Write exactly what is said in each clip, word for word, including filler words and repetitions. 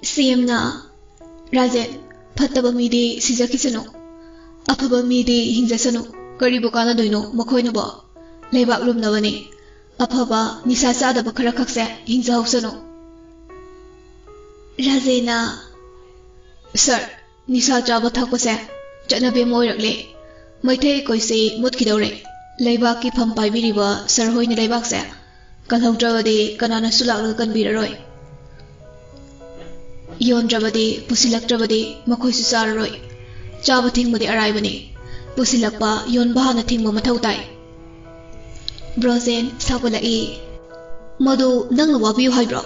ꯁꯤ ꯑꯦꯝꯅ, "ꯔꯥꯖꯦꯟ, ꯐꯠꯇꯕ ꯃꯤꯗꯤ ꯁꯤꯖꯈꯤꯁꯅꯨ, ꯑꯐꯕ ꯃꯤꯗꯤ ꯍꯤꯡꯖꯁꯅꯨ, ꯀꯔꯤꯕꯨ ꯀꯥꯟꯅꯗꯣꯏꯅꯣ ꯃꯈꯣꯏꯅꯕꯣ? ꯂꯩꯕꯥꯛ ꯂꯨꯝꯅꯕꯅꯤ, ꯑꯐꯕ ꯅꯤꯁꯥ ꯆꯥꯗꯕ ꯈꯔ ꯈꯛꯁꯦ ꯍꯤꯡꯖꯍꯧꯁꯅꯨ"꯫ ꯔꯥꯖꯦꯟꯅ, "ꯁꯥꯔ, ꯅꯤꯁꯥ ꯆꯥꯕ ꯊꯛꯄꯁꯦ ꯆꯠꯅꯕꯤ ꯑꯃ ꯑꯣꯏꯔꯛꯂꯦ꯫ ꯃꯩꯇꯩ ꯑꯩꯈꯣꯏꯁꯤ ꯃꯨꯠꯈꯤꯗꯧꯔꯦ꯫ ꯂꯩꯕꯥꯛꯀꯤ ꯐꯝ ꯄꯥꯏꯕꯤꯔꯤꯕ ꯁꯥꯔ ꯍꯣꯏꯅ ꯂꯩꯕꯥꯛꯁꯦ ꯀꯜꯍꯧꯗ꯭ꯔꯕꯗꯤ ꯀꯅꯥꯅꯁꯨ ꯂꯥꯛꯂꯒ ꯀꯟꯕꯤꯔꯔꯣꯏ꯫ ꯌꯣꯟꯗ꯭ꯔꯕꯗꯤ, ꯄꯨꯁꯤꯜꯂꯛꯇ꯭ꯔꯕꯗꯤ ꯃꯈꯣꯏꯁꯨ ꯆꯥꯔꯔꯣꯏ꯫ ꯆꯥꯕ ꯊꯤꯡꯕꯗꯤ ꯑꯔꯥꯏꯕꯅꯤ, ꯄꯨꯁꯤꯜꯂꯛꯄ, ꯌꯣꯟꯕ ꯍꯥꯟꯅ ꯊꯤꯡꯕ ꯃꯊꯧ ꯇꯥꯏ"꯫ ꯕ꯭ꯔꯣꯖꯦꯟ ꯁꯥꯎꯒꯠꯂꯛꯏ꯫ "ꯃꯗꯨ ꯅꯪꯅ ꯋꯥꯕꯤꯌꯨ ꯍꯥꯏꯕ꯭ꯔꯣ?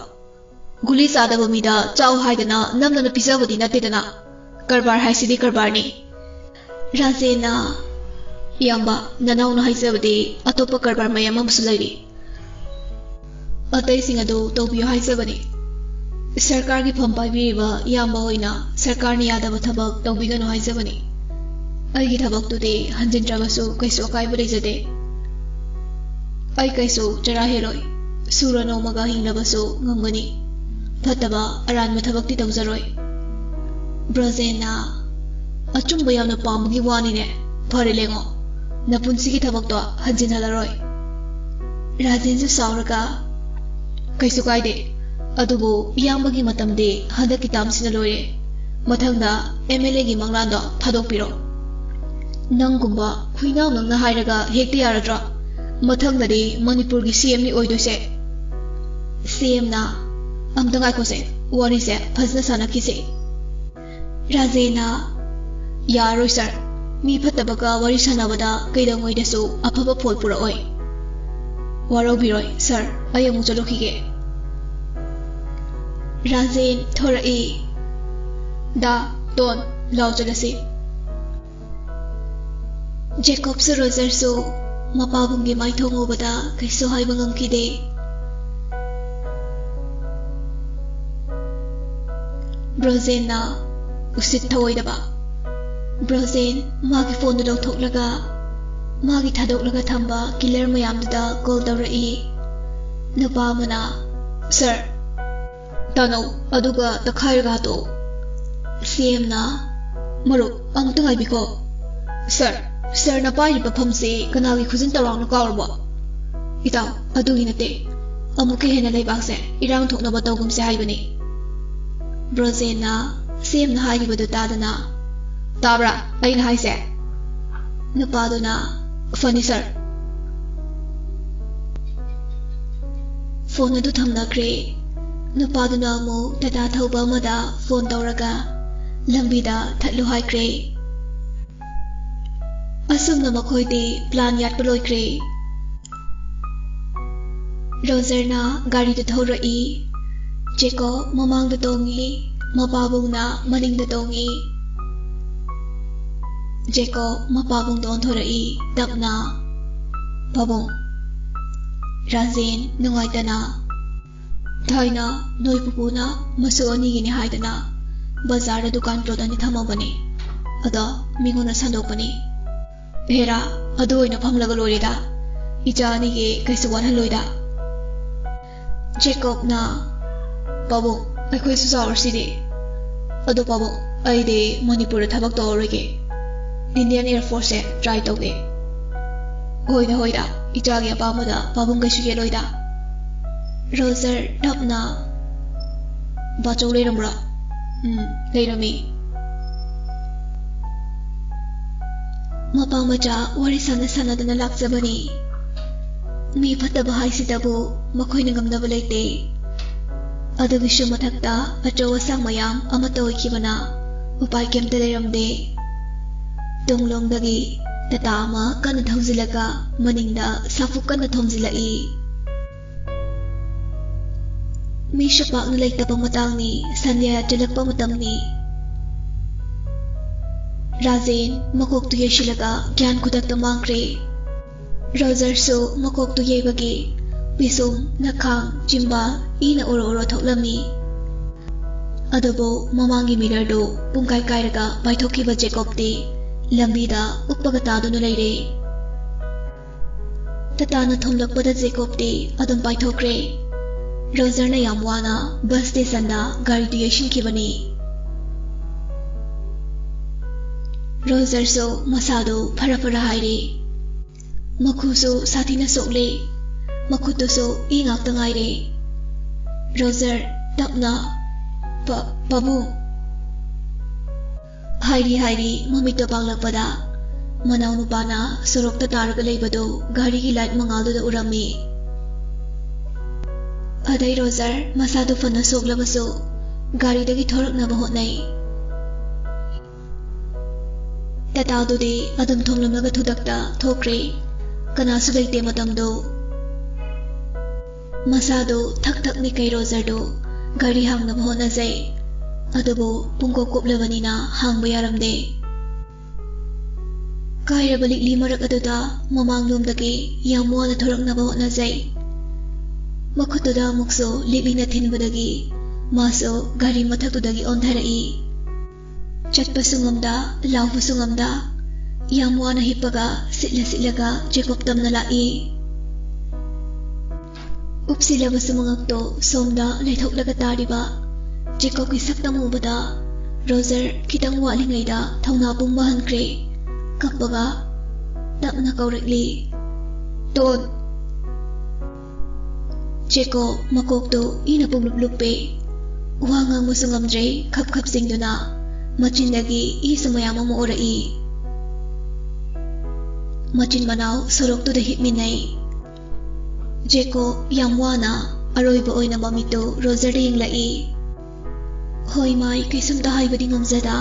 ꯒꯨꯂꯤ ꯆꯥꯗꯕ ꯃꯤꯗ ꯆꯥꯎ ꯍꯥꯏꯗꯅ ꯅꯝꯗꯅ ꯄꯤꯖꯕꯗꯤ ꯅꯠꯇꯦꯗꯅ꯫ ꯀꯔꯕꯥꯔ ꯍꯥꯏꯁꯤꯗꯤ ꯀꯔꯕꯥꯔꯅꯤ"꯫ ꯔꯥꯖꯦꯟꯅ, "ꯏꯌꯥꯝꯕ, ꯅꯅꯥꯎꯅ ꯍꯥꯏꯖꯕꯗꯤ ꯑꯇꯣꯞꯄ ꯀꯔꯕꯥꯔ ꯃꯌꯥꯝ ꯑꯃꯁꯨ ꯂꯩꯔꯤ꯫ ꯑꯇꯩꯁꯤꯡ ꯑꯗꯨ ꯇꯧꯕꯤꯌꯨ ꯍꯥꯏꯖꯕꯅꯤ꯫ ꯁꯔꯀꯥꯔꯒꯤ ꯐꯝ ꯄꯥꯏꯕꯤꯔꯤꯕ ꯏꯌꯥꯝꯕ ꯍꯣꯏꯅ ꯁꯔꯀꯥꯔꯅ ꯌꯥꯗꯕ ꯊꯕꯛ ꯇꯧꯕꯤꯒꯅꯨ ꯍꯥꯏꯖꯕꯅꯤ꯫ ꯑꯩꯒꯤ ꯊꯕꯛꯇꯨꯗꯤ ꯍꯟꯖꯤꯟꯗ꯭ꯔꯕꯁꯨ ꯀꯩꯁꯨ ꯑꯀꯥꯏꯕ ꯂꯩꯖꯗꯦ꯫ ꯑꯩ ꯀꯩꯁꯨ ꯆꯔꯥ ꯍꯦꯜꯂꯣꯏ꯫ ꯁꯨꯔ ꯅꯣꯝꯃꯒ ꯍꯤꯡꯅꯕꯁꯨ ꯉꯝꯒꯅꯤ꯫ ꯐꯠꯇꯕ ꯑꯔꯥꯟꯕ ꯊꯕꯛꯇꯤ ꯇꯧꯖꯔꯣꯏ"꯫ ꯕ꯭ꯔꯣꯖꯦꯟꯅ, "ꯑꯆꯨꯝꯕ ꯌꯥꯝꯅ ꯄꯥꯝꯕꯒꯤ ꯋꯥꯅꯤꯅꯦ꯫ ꯐꯔꯦ ꯂꯦꯡꯉꯣ, ꯅꯄꯨꯟꯁꯤꯒꯤ ꯊꯕꯛꯇꯣ ꯍꯟꯖꯤꯟꯍꯜꯂꯔꯣꯏ"꯫ ꯔꯥꯖꯦꯟꯁꯨ ꯁꯥꯎꯔꯒ, "ꯀꯩꯁꯨ ꯀꯥꯏꯗꯦ, ꯑꯗꯨꯕꯨ ꯏꯌꯥꯝꯕꯒꯤ ꯃꯇꯝꯗꯤ ꯍꯟꯗꯛꯀꯤ ꯇꯥꯝꯁꯤꯅ ꯂꯣꯏꯔꯦ꯫ ꯃꯊꯪꯗ ꯑꯦꯝ ꯑꯦꯜ ꯑꯦꯒꯤ ꯃꯪꯂꯥꯟꯗꯣ ꯊꯥꯗꯣꯛꯄꯤꯔꯣ꯫ ꯅꯪꯒꯨꯝꯕ ꯍꯨꯏꯅꯥꯎ ꯅꯪꯅ ꯍꯥꯏꯔꯒ ꯍꯦꯛꯇ ꯌꯥꯔꯗ꯭ꯔꯣ? ꯃꯊꯪꯗꯗꯤ ꯃꯅꯤꯄꯨꯔꯒꯤ ꯁꯤ ꯑꯦꯝꯅꯤ ꯑꯣꯏꯗꯣꯏꯁꯦ"꯫ ꯁꯤ ꯑꯦꯝꯅ, "ꯑꯝꯇ ꯉꯥꯏꯈꯣꯁꯦ, ꯋꯥꯔꯤꯁꯦ ꯐꯖꯅ ꯁꯥꯟꯅꯈꯤꯁꯦ"꯫ ꯔꯥꯖꯦꯟꯅ, "ꯌꯥꯔꯣꯏ ꯁꯥꯔ, ꯃꯤ ꯐꯠꯇꯕꯒ ꯋꯥꯔꯤ ꯁꯥꯟꯅꯕꯗ ꯀꯩꯗꯧꯉꯩꯗꯁꯨ ꯑꯐꯕ ꯐꯣꯜ ꯄꯨꯔꯛꯑꯣꯏ꯫ ꯋꯥꯔꯧꯕꯤꯔꯣꯏ ꯁꯥꯔ, ꯑꯩ ꯑꯃꯨꯛ ꯆꯠꯂꯨꯈꯤꯒꯦ"꯫ ꯔꯥꯖꯦꯟ ꯊꯣꯔꯛꯏ꯫ "ꯗꯥ, ꯇꯣꯟ, ꯂꯥꯎ ꯆꯠꯂꯁꯤ"꯫ ꯖꯦꯀꯣꯕꯁꯨ ꯔꯣꯖꯔꯁꯨ ꯃꯄꯥꯕꯨꯡꯒꯤ ꯃꯥꯏꯊꯣꯡ ꯎꯕꯗ ꯀꯩꯁꯨ ꯍꯥꯏꯕ ꯉꯝꯈꯤꯗꯦ꯫ ꯕ꯭ꯔꯣꯖꯦꯟꯅ ꯎꯁꯤꯠ ꯊꯑꯣꯏꯗꯕ꯫ ꯕ꯭ꯔꯣꯖꯦꯟ ꯃꯥꯒꯤ ꯐꯣꯟꯗꯨ ꯂꯧꯊꯣꯛꯂꯒ ꯃꯥꯒꯤ ꯊꯥꯗꯣꯛꯂꯒ ꯊꯝꯕ ꯀꯤꯂꯔ ꯃꯌꯥꯝꯗꯨꯗ ꯀꯣꯜ ꯇꯧꯔꯛꯏ꯫ ꯅꯨꯄꯥ ꯑꯃꯅ, "ꯁꯥꯔ"꯫ ꯇꯥꯅꯧ, ꯑꯗꯨꯒ ꯇꯛꯈꯥꯏꯔꯒ ꯍꯥꯠꯇꯣꯛꯎ꯫ ꯁꯤ ꯑꯦꯝꯅ, "ꯃꯔꯨꯞ, ꯑꯃꯨꯛꯇ ꯉꯥꯏꯕꯤꯈꯣ꯫ ꯁꯥꯔ, ꯁꯥꯔꯅ ꯄꯥꯏꯔꯤꯕ ꯐꯝꯁꯤ ꯀꯅꯥꯒꯤ ꯈꯨꯖꯤꯟ ꯇꯧꯔꯥꯡꯅꯣ ꯀꯥꯎꯔꯕꯣ?" "ꯏꯇꯥꯎ, ꯑꯗꯨꯒꯤ ꯅꯠꯇꯦ꯫ ꯑꯃꯨꯛꯀ ꯍꯦꯟꯅ ꯂꯩꯕꯥꯛꯁꯦ ꯏꯔꯥꯡ ꯊꯣꯛꯅꯕ ꯇꯧꯒꯨꯝꯁꯦ ꯍꯥꯏꯕꯅꯤ꯫" ꯕ꯭ꯔꯣꯖꯦꯟꯅ ꯁꯤ ꯑꯦꯝꯅ ꯍꯥꯏꯔꯤꯕꯗꯨ ꯇꯥꯗꯅ, "ꯇꯥꯕ꯭ꯔꯥ ꯑꯩꯅ ꯍꯥꯏꯁꯦ?" ꯅꯨꯄꯥꯗꯨꯅ, "ꯐꯅꯤ ꯁꯥꯔ꯫" ꯐꯣꯟ ꯑꯗꯨ ꯊꯝꯅꯈ꯭ꯔꯦ꯫ ꯅꯨꯄꯥꯗꯨꯅ ꯑꯃꯨꯛ ꯇꯥꯇꯥ ꯊꯧꯕ ꯑꯃꯗ ꯐꯣꯟ ꯇꯧꯔꯒ ꯂꯝꯕꯤꯗ ꯊꯠꯂꯨ ꯍꯥꯏꯈ꯭ꯔꯦ꯫ ꯑꯁꯨꯝꯅ ꯃꯈꯣꯏꯗꯤ ꯄ꯭ꯂꯥꯟ ꯌꯥꯠꯄ ꯂꯣꯏꯈ꯭ꯔꯦ꯫ ꯔꯣꯖꯔꯅ ꯒꯥꯔꯤꯗꯨ ꯊꯧꯔꯛꯏ꯫ ꯖꯦꯀꯣꯕ ꯃꯃꯥꯡꯗ ꯇꯣꯡꯉꯤ, ꯃꯄꯥꯕꯨꯡꯅ ꯃꯅꯤꯡꯗ ꯇꯣꯡꯉꯤ꯫ ꯖꯦꯀꯣꯕ ꯃꯄꯥꯕꯨꯡꯗ ꯑꯣꯟꯊꯣꯔꯛꯏ, ꯇꯞꯅ, "ꯄꯥꯕꯨꯡ꯫" ꯔꯥꯖꯦꯟ ꯅꯨꯡꯉꯥꯏꯇꯅ, "ꯊꯥꯏꯅ ꯅꯣꯏ ꯄꯨꯄꯨꯅ ꯃꯁꯨ ꯑꯅꯤꯒꯤꯅꯤ ꯍꯥꯏꯗꯅ ꯕꯖꯥꯔꯗ ꯗꯨꯀꯥꯟ ꯄ꯭ꯂꯣꯠ ꯑꯅꯤ ꯊꯝꯃꯝꯕꯅꯤ꯫ ꯑꯗꯣ ꯃꯤꯉꯣꯟꯗ ꯁꯟꯗꯣꯛꯄꯅꯤ꯫ ꯍꯦꯔꯥ, ꯑꯗꯨ ꯑꯣꯏꯅ ꯐꯝꯂꯒ ꯂꯣꯏꯔꯦꯗ꯫ ꯏꯆꯥ ꯑꯅꯤꯒꯤ ꯀꯩꯁꯨ ꯋꯥꯠꯍꯜꯂꯣꯏꯗ꯫" ꯖꯦꯀꯣꯕꯅ, "ꯄꯥꯕꯨꯡ, ꯑꯩꯈꯣꯏꯁꯨ ꯆꯥꯎꯔꯁꯤꯗꯤ꯫ ꯑꯗꯣ ꯄꯥꯕꯨꯡ, ꯑꯩꯗꯤ ꯃꯅꯤꯄꯨꯔꯗ ꯊꯕꯛ ꯇꯧꯔꯔꯣꯏꯒꯦ꯫ ꯏꯟꯗꯤꯌꯟ ꯑꯦꯌꯔ ꯐꯣꯔꯁꯁꯦ ꯇ꯭ꯔꯥꯏ ꯇꯧꯒꯦ꯫" "ꯍꯣꯏꯗ, ꯍꯣꯏꯗ, ꯏꯆꯥꯒꯤ ꯑꯄꯥꯝꯕꯗ ꯄꯥꯕꯨꯡ ꯀꯩꯁꯨ ꯌꯦꯠꯂꯣꯏꯗ꯫" ꯔꯣꯖꯔ ꯇꯞꯅ, "ꯕꯥꯆꯧ ꯂꯩꯔꯝꯕ꯭ꯔꯥ?" "ꯎꯝ, ꯂꯩꯔꯝꯃꯤ꯫" ꯃꯄꯥ ꯃꯆꯥ ꯋꯥꯔꯤ ꯁꯥꯟꯅ ꯁꯥꯟꯅꯗꯅ ꯂꯥꯛꯆꯕꯅꯤ꯫ ꯃꯤ ꯐꯠꯇꯕ ꯍꯥꯏꯁꯤꯗꯕꯨ ꯃꯈꯣꯏꯅ ꯉꯝꯅꯕ ꯂꯩꯇꯦ꯫ ꯑꯗꯨꯒꯤꯁꯨ ꯃꯊꯛꯇ ꯑꯆꯧ ꯑꯁꯥꯡ ꯃꯌꯥꯝ ꯑꯃꯠꯇ ꯑꯣꯏꯈꯤꯕꯅ ꯎꯄꯥꯏ ꯀꯩꯝꯇ ꯂꯩꯔꯝꯗꯦ꯫ ꯇꯨꯡꯂꯣꯝꯗꯒꯤ ꯇꯥꯇꯥ ꯑꯃ ꯀꯟꯅ ꯊꯧꯖꯤꯜꯂꯒ ꯃꯅꯤꯡꯗ ꯁꯥꯐꯨ ꯀꯟꯅ ꯊꯣꯝꯖꯤꯜꯂꯛꯏ꯫ ꯃꯤꯁꯨ ꯄꯥꯛꯅ ꯂꯩꯇꯕ ꯃꯇꯥꯡꯅꯤ, ꯁꯟꯗ꯭ꯌꯥ ꯆꯠꯂꯛꯄ ꯃꯇꯝꯅꯤ꯫ ꯔꯥꯖꯦꯟ ꯃꯀꯣꯛꯇꯨ ꯌꯩꯁꯤꯜꯂꯒ ꯒ꯭ꯌꯥꯟ ꯈꯨꯗꯛꯇ ꯃꯥꯡꯈ꯭ꯔꯦ꯫ ꯔꯣꯖꯔꯁꯨ ꯃꯀꯣꯛꯇꯨ ꯌꯩꯕꯒꯤ ꯄꯤꯁꯨꯝ, ꯅꯈꯥꯡ, ꯆꯤꯝꯕꯥꯜ ꯏꯅ ꯑꯣꯔꯣ ꯑꯣꯔꯣ ꯊꯣꯛꯂꯝꯃꯤ꯫ ꯑꯗꯨꯕꯨ ꯃꯃꯥꯡꯒꯤ ꯃꯤꯔꯔꯗꯨ ꯄꯨꯡꯀꯥꯏ ꯀꯥꯏꯔꯒ ꯄꯥꯏꯊꯣꯛꯈꯤꯕ ꯖꯦꯀꯣꯕꯇꯤ ꯂꯝꯕꯤꯗ ꯎꯞꯄꯒ ꯇꯥꯗꯨꯅ ꯂꯩꯔꯦ꯫ ꯇꯥꯇꯥꯅ ꯊꯣꯝꯂꯛꯄꯗ ꯖꯦꯀꯣꯕꯇꯤ ꯑꯗꯨꯝ ꯄꯥꯏꯊꯣꯛꯈ꯭ꯔꯦ꯫ ꯔꯣꯖꯔꯅ ꯌꯥꯝ ꯋꯥꯅ ꯕꯁ ꯁ꯭ꯇꯦꯁꯟꯗ ꯒꯥꯔꯤꯗꯨ ꯌꯩꯁꯤꯟꯈꯤꯕꯅꯤ꯫ ꯔꯣꯖꯔꯁꯨ ꯃꯁꯥꯗꯨ ꯐꯔ ꯐꯔ ꯍꯥꯏꯔꯦ꯫ ꯃꯈꯨꯁꯨ ꯁꯥꯊꯤꯅ ꯁꯣꯛꯂꯦ꯫ ꯃꯈꯨꯠꯇꯨꯁꯨ ꯏ ꯉꯥꯛꯇ ꯉꯥꯏꯔꯦ꯫ ꯔꯣꯖꯔ ꯇꯞꯅ, "ꯄ-, ꯄꯥꯕꯨꯡ!" ꯍꯥꯏꯔꯤ ꯍꯥꯏꯔꯤ ꯃꯃꯤꯠꯇꯣ ꯄꯥꯡꯂꯛꯄꯗ, ꯃꯅꯥꯎꯅꯨꯄꯥꯅ ꯁꯣꯔꯣꯛꯇ ꯇꯥꯔꯒ ꯂꯩꯕꯗꯨ ꯒꯥꯔꯤꯒꯤ ꯂꯥꯏꯠ ꯃꯉꯥꯜꯗꯨꯗ ꯎꯔꯝꯃꯤ꯫ ꯑꯗꯩ ꯔꯣꯖꯔ ꯃꯁꯥꯗꯨ ꯐꯅ ꯁꯣꯛꯂꯕꯁꯨ ꯒꯥꯔꯤꯗꯒꯤ ꯊꯣꯔꯛꯅꯕ ꯍꯣꯠꯅꯩ꯫ ꯇꯥꯇꯥꯗꯨꯗꯤ ꯑꯗꯨꯝ ꯊꯣꯝꯂꯝꯂꯒ ꯊꯨꯗꯛꯇ ꯊꯣꯛꯈ꯭ꯔꯦ꯫ ꯀꯅꯥꯁꯨ ꯂꯩꯇꯦ ꯃꯇꯝꯗꯨ꯫ ꯃꯁꯥꯗꯨ ꯊꯛ ꯊꯛ ꯅꯤꯛꯈꯩ ꯔꯣꯖꯔꯗꯨ ꯒꯥꯔꯤ ꯍꯥꯡꯅꯕ ꯍꯣꯠꯅꯖꯩ꯫ ꯑꯗꯨꯕꯨ ꯄꯨꯡꯀꯣꯞ ꯀꯨꯞꯂꯕꯅꯤꯅ ꯍꯥꯡꯕ ꯌꯥꯔꯝꯗꯦ꯫ ꯀꯥꯏꯔꯕ ꯂꯤꯛꯂꯤ ꯃꯔꯛ ꯑꯗꯨꯗ ꯃꯃꯥꯡꯂꯣꯝꯗꯒꯤ ꯌꯥꯝ ꯋꯥꯅ ꯊꯣꯔꯛꯅꯕ ꯍꯣꯠꯅꯖꯩ꯫ ꯃꯈꯨꯠꯇꯨꯗ ꯑꯃꯨꯛꯁꯨ ꯂꯤꯛꯂꯤꯅ ꯊꯤꯟꯕꯗꯒꯤ ꯃꯥꯁꯨ ꯒꯥꯔꯤ ꯃꯊꯛꯇꯨꯗꯒꯤ ꯑꯣꯟꯊꯔꯛꯏ꯫ ꯆꯠꯄꯁꯨ ꯉꯝꯗ, ꯂꯥꯎꯕꯁꯨ ꯉꯝꯗ, ꯌꯥꯝ ꯋꯥꯅ ꯍꯤꯞꯄꯒ ꯁꯤꯠꯂ ꯁꯤꯠꯂꯒ ꯖꯦꯀꯣꯕ ꯇꯝꯅ ꯂꯥꯛꯏ꯫ ꯎꯞꯁꯤꯜꯂꯕꯁꯨ ꯃꯉꯛꯇꯣ ꯁꯣꯝꯗ ꯂꯩꯊꯣꯛꯂꯒ ꯇꯥꯔꯤꯕ ꯖꯦꯀꯣꯕꯀꯤ ꯁꯛꯇꯝ ꯎꯕꯗ ꯔꯣꯖꯔ ꯈꯤꯇꯪ ꯋꯥꯠꯂꯤꯉꯩꯗ ꯊꯧꯅꯥ ꯄꯨꯝꯕ ꯍꯟꯈ꯭ꯔꯦ꯫ ꯀꯞꯄꯒ ꯇꯞꯅ ꯀꯧꯔꯛꯂꯤ, "ꯇꯣꯟ!" ꯖꯦꯀꯣꯕ ꯃꯀꯣꯛꯇꯨ ꯏꯅ ꯄꯨꯡꯂꯨꯞ ꯂꯨꯞꯄꯦ꯫ ꯋꯥ ꯉꯥꯡꯕꯁꯨ ꯉꯝꯗ꯭ꯔꯦ, ꯈꯞ ꯈꯞ ꯆꯤꯡꯗꯨꯅ꯫ ꯃꯆꯤꯟꯗꯒꯤ ꯏꯁꯨ ꯃꯌꯥꯝ ꯑꯃ ꯑꯣꯔꯛꯏ꯫ ꯃꯆꯤꯟ ꯃꯅꯥꯎ ꯁꯣꯔꯣꯛꯇꯨꯗ ꯍꯤꯞꯃꯤꯟꯅꯩ꯫ ꯖꯦꯀꯣꯕ ꯌꯥꯝ ꯋꯥꯅ ꯑꯔꯣꯏꯕ ꯑꯣꯏꯅ ꯃꯃꯤꯠꯇꯨ ꯔꯣꯖꯔꯗ ꯌꯦꯡꯂꯛꯏ꯫ ꯍꯣꯏ ꯃꯥꯏ ꯀꯩꯁꯨꯝꯇ ꯍꯥꯏꯕꯗꯤ ꯉꯝꯖꯗ,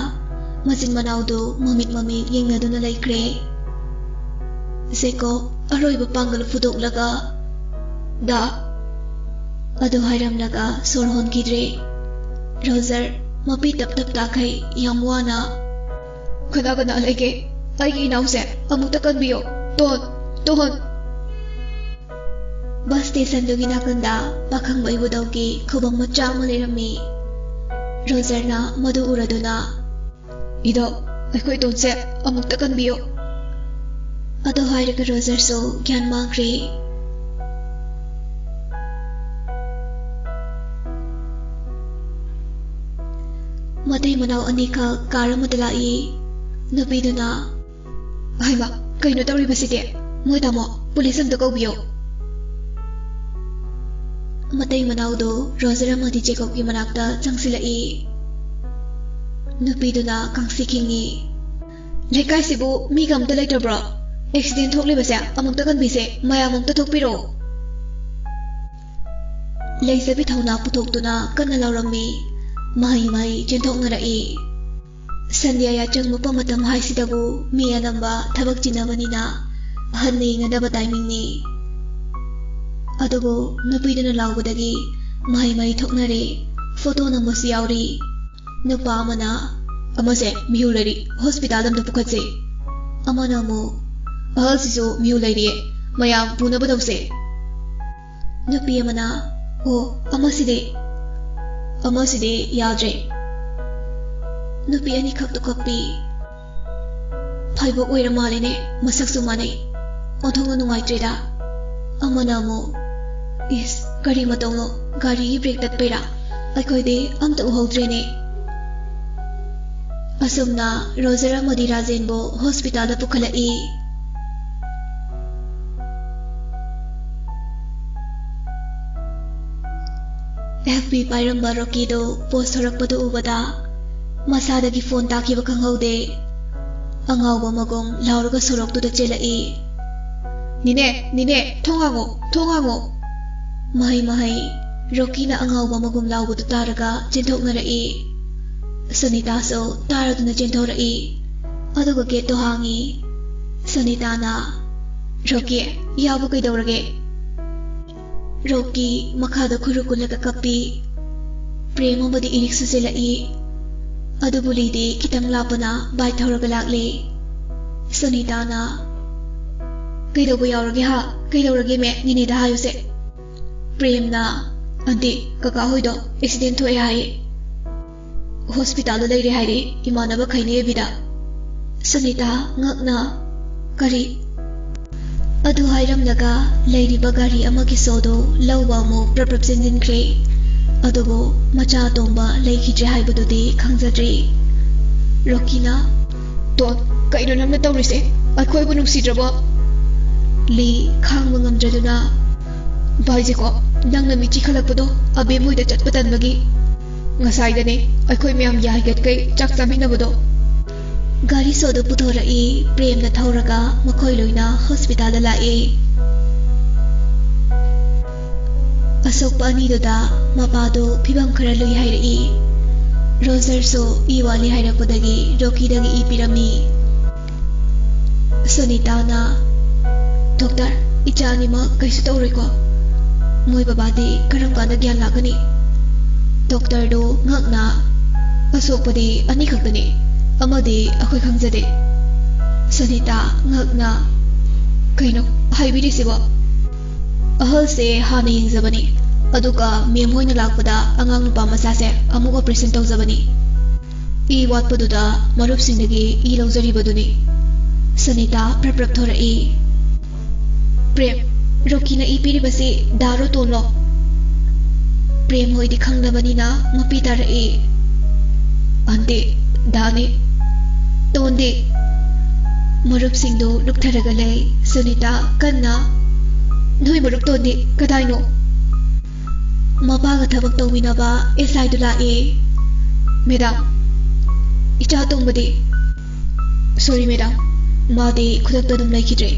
ꯃꯆꯤꯟ ꯃꯅꯥꯎꯗꯨ ꯃꯃꯤꯠ ꯃꯃꯤꯠ ꯌꯦꯡꯅꯗꯨꯅ ꯂꯩꯈ꯭ꯔꯦ꯫ ꯖꯦꯀꯣꯕ ꯑꯔꯣꯏꯕ ꯄꯥꯡꯒꯜ ꯐꯨꯗꯣꯛꯂꯒ, "ꯗꯥ!" ꯑꯗꯨ ꯍꯥꯏꯔꯝꯂꯒ ꯁꯣꯔ ꯍꯣꯟꯈꯤꯗ꯭ꯔꯦ꯫ ꯔꯣꯖꯔ ꯃꯄꯤ ꯇꯞ ꯇꯞ ꯇꯥꯈꯩ ꯌꯥꯝ ꯋꯥꯅ, "ꯀꯅꯥ ꯀꯅꯥ ꯂꯩꯒꯦ? ꯑꯩꯒꯤ ꯏꯅꯥꯎꯁꯦ ꯑꯃꯨꯛꯇ ꯀꯟꯕꯤꯌꯣ꯫ ꯇꯣꯟ! ꯇꯣꯟ!" ꯕꯁ ꯁ꯭ꯇꯦꯁꯟꯗꯨꯒꯤ ꯅꯥꯀꯟꯗ ꯄꯥꯈꯪ ꯃꯩꯕꯨꯗꯧꯒꯤ ꯈꯨꯕꯝ ꯃꯆꯥ ꯑꯃ ꯂꯩꯔꯝꯃꯤ꯫ ꯔꯣꯖꯔꯅ ꯃꯗꯨ ꯎꯔꯗꯨꯅ, "ꯏꯗꯣ, ꯑꯩꯈꯣꯏ ꯇꯣꯟꯁꯦ ꯑꯃꯨꯛꯇ ꯀꯟꯕꯤꯌꯨ!" ꯑꯗꯨ ꯍꯥꯏꯔꯒ ꯔꯣꯖꯔꯁꯨ ꯒ꯭ꯌꯥꯟ ꯃꯥꯡꯈ꯭ꯔꯦ꯫ ꯃꯇꯩ ꯃꯅꯥꯎ ꯑꯅꯤꯈꯛ ꯀꯥꯔ ꯑꯃꯗ ꯂꯥꯛꯏ꯫ ꯅꯨꯄꯤꯗꯨꯅ, "ꯍꯩꯃꯥ, ꯀꯩꯅꯣ ꯇꯧꯔꯤꯕꯁꯤꯗꯤ? ꯃꯣꯏ ꯇꯥꯃꯣ, ꯄꯨꯂꯤꯁ ꯑꯝꯇ ꯀꯧꯕꯤꯌꯣ꯫" ꯃꯇꯩ ꯃꯅꯥꯎꯗꯨ ꯔꯣꯖꯔ ꯑꯃꯗꯤ ꯖꯦꯀꯣꯕꯀꯤ ꯃꯅꯥꯛꯇ ꯆꯪꯁꯤꯜꯂꯛꯏ꯫ ꯅꯨꯄꯤꯗꯨꯅ ꯀꯥꯡꯁꯤ ꯈꯤꯡꯉꯤ꯫ "ꯂꯩꯀꯥꯏꯁꯤꯕꯨ ꯃꯤꯒ ꯑꯝꯇ ꯂꯩꯇ꯭ꯔꯕ꯭ꯔꯣ? ꯑꯦꯛꯁꯤꯗꯦꯟ ꯊꯣꯛꯂꯤꯕꯁꯦ ꯑꯃꯨꯛꯇ ꯀꯟꯕꯤꯁꯦ, ꯃꯌꯥꯝ ꯑꯃꯨꯛꯇ ꯊꯣꯛꯄꯤꯔꯛꯑꯣ꯫" ꯂꯩꯖꯕꯤ ꯊꯧꯅꯥ ꯄꯨꯊꯣꯛꯇꯨꯅ ꯀꯟꯅ ꯂꯥꯎꯔꯝꯃꯤ꯫ ꯃꯍꯩ ꯃꯍꯩ ꯆꯦꯟꯊꯣꯛꯅꯔꯛꯏ꯫ ꯁꯟꯙ꯭ꯌꯥ ꯌꯥꯆꯪꯉꯛꯄ ꯃꯇꯝ ꯍꯥꯏꯁꯤꯗꯕꯨ ꯃꯤ ꯑꯅꯝꯕ ꯊꯕꯛ ꯆꯤꯟꯅꯕꯅꯤꯅ ꯑꯍꯟꯅ ꯌꯦꯡꯅꯗꯕ ꯇꯥꯏꯃꯤꯡꯅꯤ꯫ ꯑꯗꯨꯕꯨ ꯅꯨꯄꯤꯗꯨꯅ ꯂꯥꯎꯕꯗꯒꯤ ꯃꯍꯩ ꯃꯍꯩ ꯊꯣꯛꯅꯔꯦ꯫ ꯐꯣꯇꯣ ꯅꯝꯕꯁꯨ ꯌꯥꯎꯔꯤ꯫ ꯅꯨꯄꯥ ꯑꯃꯅ, "ꯑꯃꯁꯦ ꯃꯤꯍꯨ ꯂꯩꯔꯤ, ꯍꯣꯁꯄꯤꯇꯥꯜꯗ ꯑꯝꯇ ꯄꯨꯈꯠꯁꯦ꯫" ꯑꯃꯅ ꯑꯃꯨꯛ, "ꯑꯍꯜꯁꯤꯁꯨ ꯃꯤꯍꯨ ꯂꯩꯔꯤꯌꯦ, ꯃꯌꯥꯝ ꯄꯨꯅꯕ ꯇꯧꯁꯦ꯫" ꯅꯨꯄꯤ ꯑꯃꯅ, "ꯑꯣ, ꯑꯃꯁꯤꯗꯤ, ꯑꯃꯁꯤꯗꯤ ꯌꯥꯗ꯭ꯔꯦ꯫" ꯅꯨꯄꯤ ꯑꯅꯤꯈꯛꯇꯨ ꯀꯞꯄꯤ꯫ "ꯐꯥꯏꯕꯣꯛ ꯑꯣꯏꯔ ꯃꯥꯜꯂꯦꯅꯦ, ꯃꯁꯛꯁꯨ ꯃꯥꯟꯅꯩ꯫ ꯑꯣꯟꯊꯣꯛꯅ ꯅꯨꯡꯉꯥꯏꯇ꯭ꯔꯦꯗ꯫" ꯑꯃꯅ ꯑꯃꯨꯛ, "ꯏꯁ, ꯀꯔꯤ ꯃꯇꯧꯅꯣ? ꯒꯥꯔꯤꯒꯤ ꯕ꯭ꯔꯦꯛ ꯇꯠꯄꯩꯔꯥ? ꯑꯩꯈꯣꯏꯗꯤ ꯑꯝꯇ ꯎꯍꯧꯗ꯭ꯔꯦꯅꯦ꯫" ꯑꯁꯨꯝꯅ ꯔꯣꯖꯔ ꯑꯃꯗꯤ ꯔꯥꯖꯦꯟꯕꯨ ꯍꯣꯁꯄꯤꯇꯥꯜꯗ ꯄꯨꯈꯠꯂꯛꯏ꯫ ꯑꯦꯐ ꯕꯤ ꯄꯥꯏꯔꯝꯕ ꯔꯣꯀꯤꯗꯨ ꯄꯣꯁ ꯊꯣꯔꯛꯄꯗꯨ ꯎꯕꯗ ꯃꯁꯥꯗꯒꯤ ꯐꯣꯟ ꯇꯥꯈꯤꯕ ꯈꯪꯍꯧꯗꯦ꯫ ꯑꯉꯥꯎꯕ ꯑꯃꯒꯨꯝ ꯂꯥꯎꯔꯒ ꯁꯣꯔꯣꯛꯇꯨꯗ ꯆꯦꯜꯂꯛꯏ꯫ "ꯅꯤꯅꯦ, ꯅꯤꯅꯦ, ꯊꯣꯡ ꯍꯥꯡꯉꯣ, ꯊꯣꯡ ꯍꯥꯡꯉꯣ!" ꯃꯍꯩ ꯃꯍꯩ ꯔꯣꯀꯤꯅ ꯑꯉꯥꯎꯕ ꯑꯃꯒꯨꯝ ꯂꯥꯎꯕꯗꯨ ꯇꯥꯔꯒ ꯆꯦꯟꯊꯣꯛꯅꯔꯛꯏ꯫ ꯁꯨꯅꯤꯇꯥꯁꯨ ꯇꯥꯔꯗꯨꯅ ꯆꯦꯟꯊꯣꯔꯛꯏ꯫ ꯑꯗꯨꯒ ꯒꯦꯠꯇꯣ ꯍꯥꯡꯉꯤ꯫ ꯁꯨꯅꯤꯇꯥꯅ, "ꯔꯣꯀꯤ, ꯌꯥꯕꯨ ꯀꯩꯗꯧꯔꯒꯦ?" ꯔꯣꯀꯤ ꯃꯈꯥꯗ ꯈꯨꯔꯨ ꯀꯨꯜꯂꯒ ꯀꯞꯄꯤ꯫ ꯄ꯭ꯔꯦꯝ ꯑꯃꯗꯤ ꯏꯔꯤꯛꯁꯨ ꯆꯦꯜꯂꯛꯏ꯫ ꯑꯗꯨꯕꯨ ꯂꯤꯗꯤ ꯈꯤꯇꯪ ꯂꯥꯞꯄꯅ ꯕꯥꯏꯛ ꯊꯧꯔꯒ ꯂꯥꯛꯂꯦ꯫ ꯁꯨꯅꯤꯇꯥꯅ, "ꯀꯩꯗꯧꯕ ꯌꯥꯎꯔꯒꯦ ꯍꯥ? ꯀꯩꯗꯧꯔꯒꯦ ꯃꯦ? ꯅꯤꯅꯦꯗ ꯍꯥꯏꯌꯨꯁꯦ꯫" ꯄ꯭ꯔꯦꯝꯅ, "ꯑꯟꯇꯤ, ꯀꯀꯥ ꯍꯣꯏꯗꯣ ꯑꯦꯛꯁꯤꯗꯦꯟ ꯊꯣꯛꯑꯦ ꯍꯥꯏꯌꯦ꯫ ꯍꯣꯁꯄꯤꯇꯥꯜꯗ ꯂꯩꯔꯦ ꯍꯥꯏꯔꯦ, ꯏꯃꯥꯟꯅꯕ ꯈꯩꯅ ꯑꯦꯕꯤꯗ꯫" ꯁꯨꯅꯤꯇꯥ ꯉꯛꯅ, "ꯀꯔꯤ?" ꯑꯗꯨ ꯍꯥꯏꯔꯝꯂꯒ ꯂꯩꯔꯤꯕ ꯒꯥꯔꯤ ꯑꯃꯒꯤ ꯁꯣꯗꯨ ꯂꯧꯕ ꯑꯃꯨꯛ ꯄ꯭ꯔꯞ ꯄ꯭ꯔꯞ ꯆꯦꯟꯁꯤꯟꯈ꯭ꯔꯦ꯫ ꯑꯗꯨꯕꯨ ꯃꯆꯥ ꯑꯇꯣꯝꯕ ꯂꯩꯈꯤꯗ꯭ꯔꯦ ꯍꯥꯏꯕꯗꯨꯗꯤ ꯈꯪꯖꯗ꯭ꯔꯤ꯫ ꯔꯣꯀꯤꯅ, "ꯇꯣꯟ, ꯀꯩꯅꯣ ꯅꯪꯅ ꯇꯧꯔꯤꯁꯦ? ꯑꯩꯈꯣꯏꯕꯨ ꯅꯨꯡꯁꯤꯗ꯭ꯔꯕꯣ?" ꯂꯤ ꯈꯥꯡꯕ ꯉꯝꯗ꯭ꯔꯗꯨꯅ, "ꯚꯥꯏ ꯖꯦꯀꯣꯕ, ꯅꯪꯅ ꯃꯤꯠ ꯆꯤꯈꯠꯂꯛꯄꯗꯣ ꯑꯕꯦꯝ ꯍꯣꯏꯗ ꯆꯠꯄ ꯇꯟꯕꯒꯤ꯫ ꯉꯁꯥꯏꯗꯅꯦ ꯑꯩꯈꯣꯏ ꯃꯌꯥꯝ ꯌꯥꯏꯒꯠꯈꯩ ꯆꯥꯛ ꯆꯥꯃꯤꯟꯅꯕꯗꯣ꯫" ꯒꯥꯔꯤ ꯁꯣꯗꯨ ꯄꯨꯊꯣꯔꯛꯏ꯫ ꯄ꯭ꯔꯦꯝꯅ ꯊꯧꯔꯒ ꯃꯈꯣꯏ ꯂꯣꯏꯅ ꯍꯣꯁꯄꯤꯇꯥꯜꯗ ꯂꯥꯛꯏ꯫ ꯑꯁꯣꯛꯄ ꯑꯅꯤꯗꯨꯗ ꯃꯄꯥꯗꯨ ꯐꯤꯕꯝ ꯈꯔ ꯂꯨꯏ ꯍꯥꯏꯔꯛꯏ꯫ ꯔꯣꯖꯔꯁꯨ ꯏ ꯋꯥꯠꯂꯤ ꯍꯥꯏꯔꯛꯄꯗꯒꯤ ꯔꯣꯀꯤꯗꯒꯤ ꯏ ꯄꯤꯔꯝꯃꯤ꯫ ꯁꯨꯅꯤꯇꯥꯅ, "ꯗꯣꯛꯇꯔ, ꯏꯆꯥ ꯑꯅꯤꯃꯛ ꯀꯩꯁꯨ ꯇꯧꯔꯣꯏꯀꯣ? ꯃꯣꯏ ꯕꯕꯥꯗꯤ ꯀꯔꯝ ꯀꯥꯟꯗ ꯒ꯭ꯌꯥꯟ ꯂꯥꯛꯀꯅꯤ?" ꯗꯣꯛꯇꯔꯗꯨ ꯉꯛꯅ, "ꯑꯁꯣꯛꯄꯗꯤ ꯑꯅꯤꯈꯛꯇꯅꯤ, ꯑꯃꯗꯤ ꯑꯩꯈꯣꯏ ꯈꯪꯖꯗꯦ꯫" ꯁꯨꯅꯤꯇꯥ ꯉꯛꯅ, "ꯀꯩꯅꯣ ꯍꯥꯏꯕꯤꯔꯤꯁꯤꯕꯣ?" "ꯑꯍꯜꯁꯦ ꯍꯥꯟꯅ ꯌꯦꯡꯖꯕꯅꯤ, ꯑꯗꯨꯒ ꯃꯦꯝ ꯍꯣꯏꯅ ꯂꯥꯛꯄꯗ ꯑꯉꯥꯡ ꯅꯨꯄꯥ ꯃꯆꯥꯁꯦ ꯑꯃꯨꯛ ꯑꯣꯄꯔꯦꯁꯟ ꯇꯧꯖꯕꯅꯤ꯫ E ꯋꯥꯠꯄꯗꯨꯗ ꯃꯔꯨꯞꯁꯤꯡꯗꯒꯤ E ꯂꯧꯖꯔꯤꯕꯗꯨꯅꯤ꯫" Sunita ꯄ꯭ꯔꯞ ꯄ꯭ꯔꯞ ꯊꯣꯔꯛꯏ꯫ "Prem, ꯔꯣꯀꯤꯅ E ꯄꯤꯔꯤꯕꯁꯤ ꯗꯥꯔꯣ ꯇꯣꯟꯂꯣ?" Prem ꯍꯣꯏꯗꯤ ꯈꯪꯂꯕꯅꯤꯅ ꯃꯄꯤ ꯇꯥꯔꯛꯏ꯫ "ꯑꯟꯇꯤ, ꯗꯥꯅꯤ꯫" "ꯇꯣꯟꯗꯤ?" ꯃꯔꯨꯞꯁꯤꯡꯗꯨ ꯂꯨꯞꯊꯔꯒ ꯂꯩ꯫ ꯁꯨꯅꯤꯇꯥ ꯀꯟꯅ, "ꯅꯣꯏ ꯃꯔꯨꯞ ꯇꯣꯟꯗꯤ ꯀꯗꯥꯏꯅꯣ?" "ꯃꯄꯥꯒ ꯊꯕꯛ ꯇꯧꯃꯤꯟꯅꯕ ꯑꯦꯁ ꯑꯥꯏꯗꯨ ꯂꯥꯛꯑꯦ꯫" "ꯃꯦꯗꯥꯝ, ꯏꯆꯥ ꯇꯣꯝꯕꯗꯤ?" "ꯁꯣꯔꯤ ꯃꯦꯗꯥꯝ, ꯃꯥꯗꯤ ꯈꯨꯗꯛꯇ ꯑꯗꯨꯝ ꯂꯩꯈꯤꯗ꯭ꯔꯦ꯫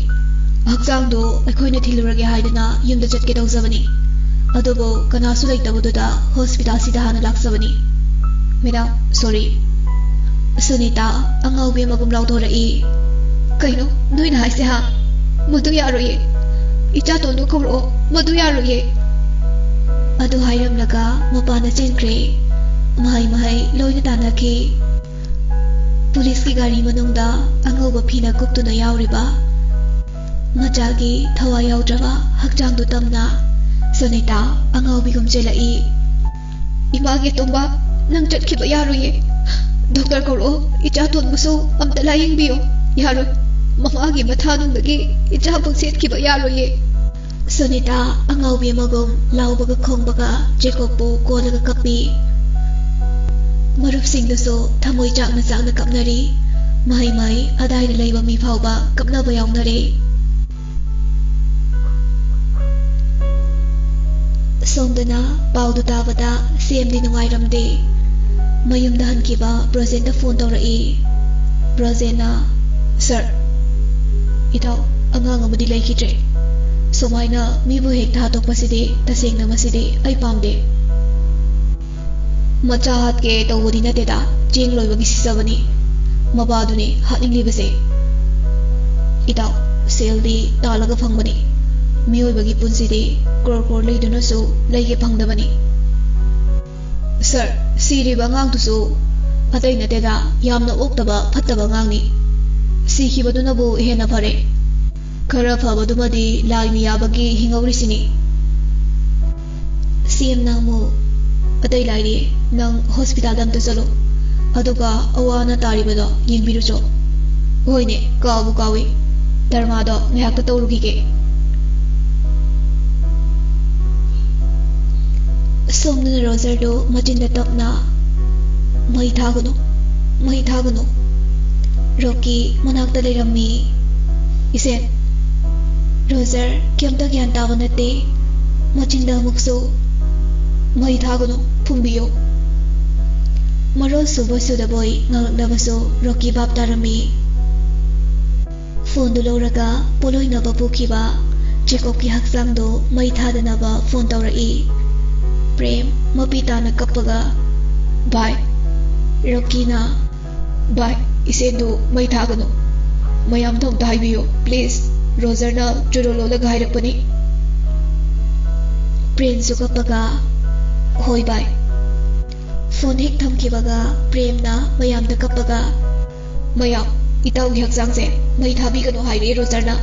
ꯍꯛꯆꯥꯡꯗꯣ ꯑꯩꯈꯣꯏꯅ ꯊꯤꯜꯂꯨꯔꯒꯦ ꯍꯥꯏꯗꯨꯅ ꯌꯨꯝꯗ ꯆꯠꯀꯦ ꯇꯧꯖꯕꯅꯤ, ꯑꯗꯨꯕꯨ ꯀꯅꯥꯁꯨ ꯂꯩꯇꯕꯗꯨꯗ ꯍꯣꯁꯄꯤꯇꯥꯜꯁꯤꯗ ꯍꯥꯟꯅ ꯂꯥꯛꯆꯕꯅꯤ꯫ ꯃꯦꯗꯥꯝ, ꯁꯣꯔꯤ꯫" ꯁꯨꯅꯤꯇꯥ ꯑꯉꯥꯎꯕꯤ ꯑꯃꯒꯨꯝ ꯂꯥꯎꯊꯣꯔꯛꯏ꯫ "ꯀꯩꯅꯣ ꯅꯣꯏꯅ ꯍꯥꯏꯁꯦ, ꯍꯥ? ꯃꯗꯨ ꯌꯥꯔꯣꯏꯌꯦ꯫ ꯏꯆꯥꯇꯣꯟꯗꯣ ꯀꯧꯔꯛꯑꯣ, ꯃꯗꯨ ꯌꯥꯔꯣꯏꯌꯦ꯫" ꯑꯗꯨ ꯍꯥꯏꯔꯝꯂꯒ ꯃꯄꯥꯅ ꯆꯦꯟꯈ꯭ꯔꯦ꯫ ꯃꯍꯩ ꯃꯍꯩ ꯂꯣꯏꯅ ꯇꯥꯟꯅꯈꯤ꯫ ꯄꯨꯂꯤꯁꯀꯤ ꯒꯥꯔꯤ ꯃꯅꯨꯡꯗ ꯑꯉꯧꯕ ꯐꯤꯅ ꯀꯨꯞꯇꯨꯅ ꯌꯥꯎꯔꯤꯕ ꯃꯆꯥꯒꯤ ꯊꯋꯥꯏ ꯌꯥꯎꯗ꯭ꯔꯕ ꯍꯛꯆꯥꯡꯗꯨ ꯇꯝꯅ ꯁꯨꯅꯤꯇꯥ ꯑꯉꯥꯎꯕꯤꯒꯨꯝ ꯆꯦꯜꯂꯛꯏ꯫ "ꯏꯃꯥꯒꯤ ꯇꯣꯝꯕ, ꯅꯪ ꯆꯠꯈꯤꯕ ꯌꯥꯔꯣꯏꯌꯦ꯫ ꯗꯣꯛꯇꯔ ꯀꯧꯔꯛꯑꯣ, ꯏꯆꯥ ꯇꯣꯟꯕꯁꯨ ꯑꯝꯇ ꯂꯥꯌꯦꯡꯕꯤꯌꯨ꯫ ꯌꯥꯔꯣꯏ, ꯃꯃꯥꯒꯤ ꯃꯊꯥꯅꯨꯡꯗꯒꯤ ꯏꯆꯥꯕꯨ ꯁꯦꯠꯈꯤꯕ ꯌꯥꯔꯣꯏꯌꯦ꯫" ꯁꯨꯅꯤꯇꯥ ꯑꯉꯥꯎꯕꯤ ꯑꯃꯒꯨꯝ ꯂꯥꯎꯕꯒ ꯈꯣꯡꯕꯒ ꯖꯦꯀꯣꯕꯄꯨ ꯀꯣꯜꯂꯒ ꯀꯞꯄꯤ꯫ ꯃꯔꯨꯞꯁꯤꯡꯗꯨꯁꯨ ꯊꯃꯣꯏ ꯆꯥꯛꯅ ꯆꯥꯛꯅ ꯀꯞꯅꯔꯤ꯫ ꯃꯍꯩ ꯃꯍꯩ ꯑꯗꯥꯏꯗ ꯂꯩꯕ ꯃꯤ ꯐꯥꯎꯕ ꯀꯞꯅꯕ ꯌꯥꯎꯅꯔꯦ꯫ ꯁꯣꯝꯗꯅ ꯄꯥꯎꯗꯨ ꯇꯥꯕꯗ ꯁꯦꯝꯗꯤ ꯅꯨꯡꯉꯥꯏꯔꯝꯗꯦ꯫ ꯃꯌꯨꯝꯗ ꯍꯟꯈꯤꯕ ꯕ꯭ꯔꯣꯖꯦꯟꯗ ꯐꯣꯟ ꯇꯧꯔꯛꯏ꯫ ꯕ꯭ꯔꯣꯖꯦꯟꯅ, "ꯁꯔ, ꯏꯇꯥꯎ, ꯑꯉꯥꯡ ꯑꯃꯗꯤ ꯂꯩꯈꯤꯗ꯭ꯔꯦ꯫ ꯁꯨꯃꯥꯏꯅ ꯃꯤꯕꯨ ꯍꯦꯛꯇ ꯍꯥꯠꯇꯣꯛꯄꯁꯤꯗꯤ, ꯇꯁꯦꯡꯅ ꯃꯁꯤꯗꯤ ꯑꯩ ꯄꯥꯝꯗꯦ꯫ ꯃꯆꯥ ꯍꯥꯠꯀꯦ ꯇꯧꯕꯗꯤ ꯅꯠꯇꯦꯗ, ꯆꯦꯡ ꯂꯣꯏꯕꯒꯤ ꯁꯤꯖꯕꯅꯤ꯫ ꯃꯄꯥꯗꯨꯅꯤ ꯍꯥꯠꯅꯤꯡꯂꯤꯕꯁꯦ꯫ ꯏꯇꯥꯎ, ꯁꯦꯜꯗꯤ ꯇꯥꯜꯂꯒ ꯐꯪꯕꯅꯤ꯫ ꯃꯤꯑꯣꯏꯕꯒꯤ ꯄꯨꯟꯁꯤꯗꯤ ꯀ꯭ꯔꯣꯔ ꯀ꯭ꯔꯣꯔ ꯂꯩꯗꯨꯅꯁꯨ ꯂꯩꯒꯦ ꯐꯪꯗꯕꯅꯤ꯫" "ꯁꯔ, ꯁꯤꯔꯤꯕ ꯑꯉꯥꯡꯗꯨꯁꯨ ꯑꯇꯩ ꯅꯠꯇꯦꯗ, ꯌꯥꯝꯅ ꯑꯣꯛꯇꯕ ꯐꯠꯇꯕ ꯑꯉꯥꯡꯅꯤ꯫ ꯁꯤꯈꯤꯕꯗꯨꯅꯕꯨ ꯍꯦꯟꯅ ꯐꯔꯦ꯫ ꯈꯔ ꯐꯕꯗꯨꯃꯗꯤ ꯂꯥꯏꯅ ꯌꯥꯕꯒꯤ ꯍꯤꯡꯍꯧꯔꯤꯁꯤꯅꯤ꯫" ꯁꯤ ꯑꯦꯝꯅ ꯑꯃꯨꯛ, "ꯑꯇꯩ ꯂꯥꯏꯔꯤ, ꯅꯪ ꯍꯣꯁꯄꯤꯇꯥꯜꯗ ꯑꯝꯇ ꯆꯠꯂꯨ꯫ ꯑꯗꯨꯒ ꯑꯋꯥ ꯑꯅꯥ ꯇꯥꯔꯤꯕꯗꯣ ꯌꯦꯡꯕꯤꯔꯨꯆꯣ꯫ ꯍꯣꯏꯅꯦ, ꯀꯥꯎꯕꯨ ꯀꯥꯎꯏ꯫ ꯗꯔꯃꯥꯗꯣ ꯉꯥꯏꯍꯥꯛꯇ ꯇꯧꯔꯨꯈꯤꯒꯦ꯫" ꯁꯣꯝꯗꯅ ꯔꯣꯖꯔꯗꯨ ꯃꯆꯤꯟꯗ ꯇꯞꯅ, "ꯃꯩ ꯊꯥꯒꯅꯨ, ꯃꯩ ꯊꯥꯒꯅꯨ꯫" ꯔꯣꯀꯤ ꯃꯅꯥꯛꯇ ꯂꯩꯔꯝꯃꯤ꯫ "ꯏꯁꯦꯟ, ꯔꯣꯖꯔ ꯀꯩꯝꯇ ꯒ꯭ꯌꯥꯟ ꯇꯥꯕ ꯅꯠꯇꯦ꯫ ꯃꯆꯤꯟꯗ ꯑꯃꯨꯛꯁꯨ, 'ꯃꯩ ꯊꯥꯒꯅꯨ, ꯐꯨꯝꯕꯤꯌꯨ.'" ꯃꯔꯣꯜ ꯁꯨꯕꯣꯏ ꯁꯨꯗꯕꯣꯏ ꯉꯥꯡꯂꯛꯂꯕꯁꯨ ꯔꯣꯀꯤ ꯚꯥꯞ ꯇꯥꯔꯝꯃꯤ꯫ ꯐꯣꯟꯗꯨ ꯂꯧꯔꯒ ꯄꯣꯠꯂꯣꯏꯅꯕ ꯄꯨꯈꯤꯕ ꯖꯦꯀꯣꯕꯀꯤ ꯍꯛꯆꯥꯡꯗꯨ ꯃꯩ ꯊꯥꯗꯅꯕ ꯐꯣꯟ ꯇꯧꯔꯛꯏ꯫ ꯄ꯭ꯔꯦꯝ ꯃꯄꯤ ꯇꯥꯅ ꯀꯞꯄꯒ, "ꯚꯥꯏ꯫" ꯔꯣꯀꯤꯅ, "ꯚꯥꯏ, ꯏꯁꯦꯟꯗꯨ ꯃꯩ ꯊꯥꯒꯅꯨ꯫ ꯃꯌꯥꯝꯗ ꯑꯝꯇ ꯍꯥꯏꯕꯤꯌꯨ, please꯫ ꯔꯣꯖꯔꯅ ꯆꯨꯔꯣꯜ ꯂꯣꯜꯂꯒ ꯍꯥꯏꯔꯛꯄꯅꯤ꯫" ꯄ꯭ꯔꯦꯝꯁꯨ ꯀꯞꯄꯒ, "ꯍꯣꯏ ꯚꯥꯏ꯫" ꯐꯣꯟ ꯍꯦꯛ ꯊꯝꯈꯤꯕꯒ ꯄ꯭ꯔꯦꯝꯅ ꯃꯌꯥꯝꯗ ꯀꯞꯄꯒ, "ꯃꯌꯥꯝ, ꯏꯇꯥꯎꯒꯤ ꯍꯛꯆꯥꯡꯁꯦ ꯃꯩ ꯊꯥꯕꯤꯒꯅꯨ ꯍꯥꯏꯔꯦ ꯔꯣꯖꯔꯅ꯫"